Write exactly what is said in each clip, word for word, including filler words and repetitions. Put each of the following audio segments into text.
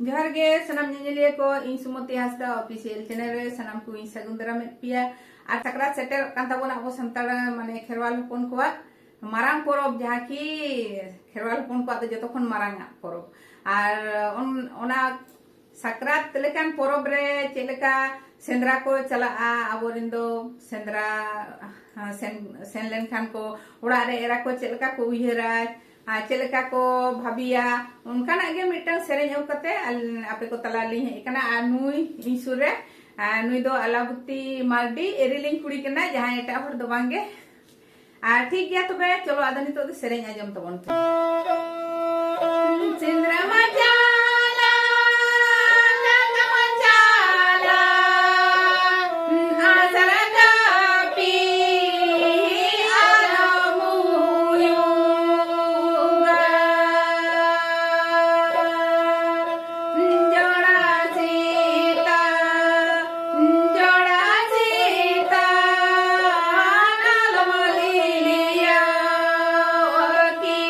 ᱡᱚᱦᱟᱨ ᱜᱮ ᱥᱟᱱᱟᱢ ᱧᱮᱧᱮᱞᱤᱭᱟᱹ ᱠᱚ, ᱤᱧ ᱥᱩᱢᱚᱛᱤ ᱦᱟᱸᱥᱫᱟ official channel ᱨᱮ ᱥᱟᱱᱟᱢ ᱠᱚ ᱤᱧ ᱥᱟᱹᱜᱩᱱ ᱫᱟᱨᱟᱢᱮᱫ ᱯᱮᱭᱟ᱾ ᱟᱨ ᱥᱟᱠᱨᱟᱛ ᱥᱮᱴᱮᱨᱚᱜ ᱠᱟᱱ ᱛᱟᱵᱚᱱᱟ ᱟᱵᱚ ᱥᱟᱱᱛᱟᱲ ᱢᱟᱱᱮ ᱠᱷᱮᱨᱣᱟᱞ ᱦᱚᱯᱚᱱ ᱠᱚᱣᱟᱜ ᱢᱟᱨᱟᱝ ᱯᱚᱨᱚᱵᱽ, ᱡᱟᱦᱟᱸ ᱠᱤ ᱠᱷᱮᱨᱣᱟᱞ ᱦᱚᱯᱚᱱ ᱠᱚᱣᱟᱜ ᱫᱚ ᱡᱚᱛᱚ ᱠᱷᱚᱱ ᱢᱟᱨᱟᱝ ᱟᱜ ᱯᱚᱨᱚᱵᱽ᱾ ᱟᱨ ᱚᱱ-, ᱚᱱᱟ ᱥᱟᱠᱨᱟᱛ ᱞᱮᱠᱟᱱ ᱯᱚᱨᱚᱵᱽ ᱨᱮ ᱪᱮᱫ ᱞᱮᱠᱟ ᱥᱮᱸᱫᱽᱨᱟ ᱠᱚ ᱪᱟᱞᱟᱜᱼᱟ, ᱟᱵᱚᱨᱮᱱ ᱫᱚ ᱥᱮᱸᱫᱽᱨᱟ ᱥᱮᱱ, ᱥᱮᱱ ᱞᱮᱱᱠᱷᱟᱱ ᱠᱚ ᱚᱲᱟᱜ ᱨᱮ ᱮᱨᱟ ᱠᱚ ᱪᱮᱫ ᱞᱮᱠᱟ ᱠᱚ ᱩᱭᱦᱟᱹᱨᱟ ᱟᱨ ᱪᱮᱫ ᱞᱮᱠᱟ ᱠᱚ ᱵᱷᱟᱹᱵᱤᱭᱟ, ᱚᱱᱠᱟᱱᱟᱜ ᱜᱮ ᱢᱤᱫᱴᱟᱝ ᱥᱮᱨᱮᱧ ᱟᱹᱜᱩ ᱠᱟᱛᱮ ᱟᱞ-, ᱟᱯᱮ ᱠᱚ ᱛᱟᱞᱟ ᱞᱤᱧ ᱦᱮᱡ ᱟᱠᱟᱱᱟ᱾ ᱟᱨ ᱱᱩᱭ ᱤᱧ ᱥᱩᱨ ᱨᱮ, ᱟᱨ ᱱᱩᱭ ᱫᱚ ᱟᱞᱟᱵᱩᱛᱤ ᱢᱟᱨᱰᱤ, ᱮᱨᱤᱞᱤᱧ ᱠᱩᱲᱤ ᱠᱟᱱᱟᱭ, ᱡᱟᱦᱟᱸᱭ ᱮᱴᱟᱜ ᱦᱚᱲ ᱫᱚ ᱵᱟᱝ ᱜᱮ᱾ ᱟᱨ ᱴᱷᱤᱠ ᱜᱮᱭᱟ, ᱛᱚᱵᱮ ᱪᱚᱞᱚ ᱟᱫᱚ ᱱᱤᱛᱚᱜ ᱫᱚ ᱥᱮᱨᱮᱧ ᱟᱸᱡᱚᱢ ᱛᱟᱵᱚᱱ ᱯᱮ᱾ ᱥᱮᱸᱫᱽᱨᱟ ᱢᱟ ᱪᱟᱞᱟᱜ, ᱥᱮᱸᱫᱽᱨᱟ ᱢᱟ ᱪᱟᱞᱟᱜ, ᱟᱥᱨᱟ ᱠᱟᱹᱯᱤ ᱟᱞᱚᱢ ᱦᱩᱭᱩᱜᱟ᱾ ᱡᱚᱲᱟ ᱥᱤᱛᱟ, ᱡᱚᱲᱟ ᱥᱤᱛᱟ, ᱟᱞᱚᱢ ᱞᱤᱞᱤᱭᱟ ᱠᱤ᱾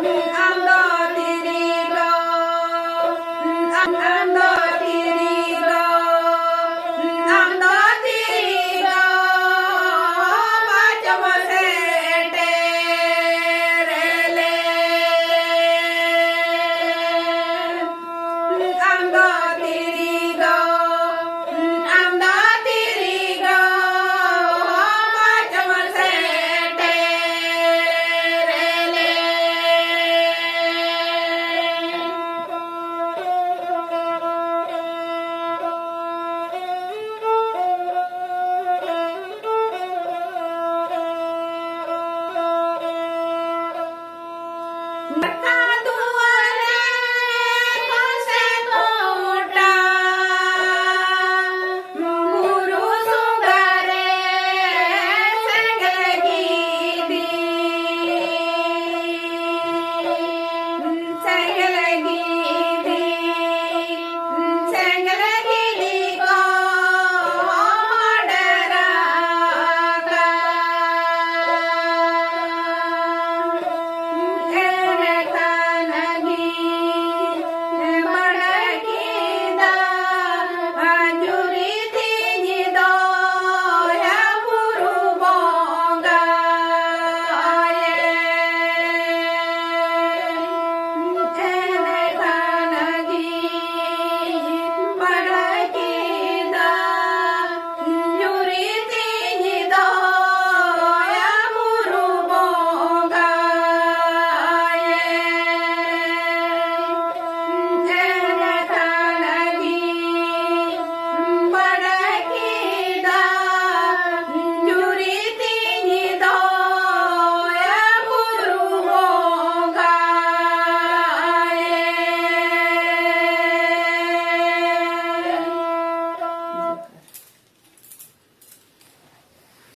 ᱟᱢ ᱫᱚ ᱛᱤᱨᱤᱞᱚ, ᱟᱢ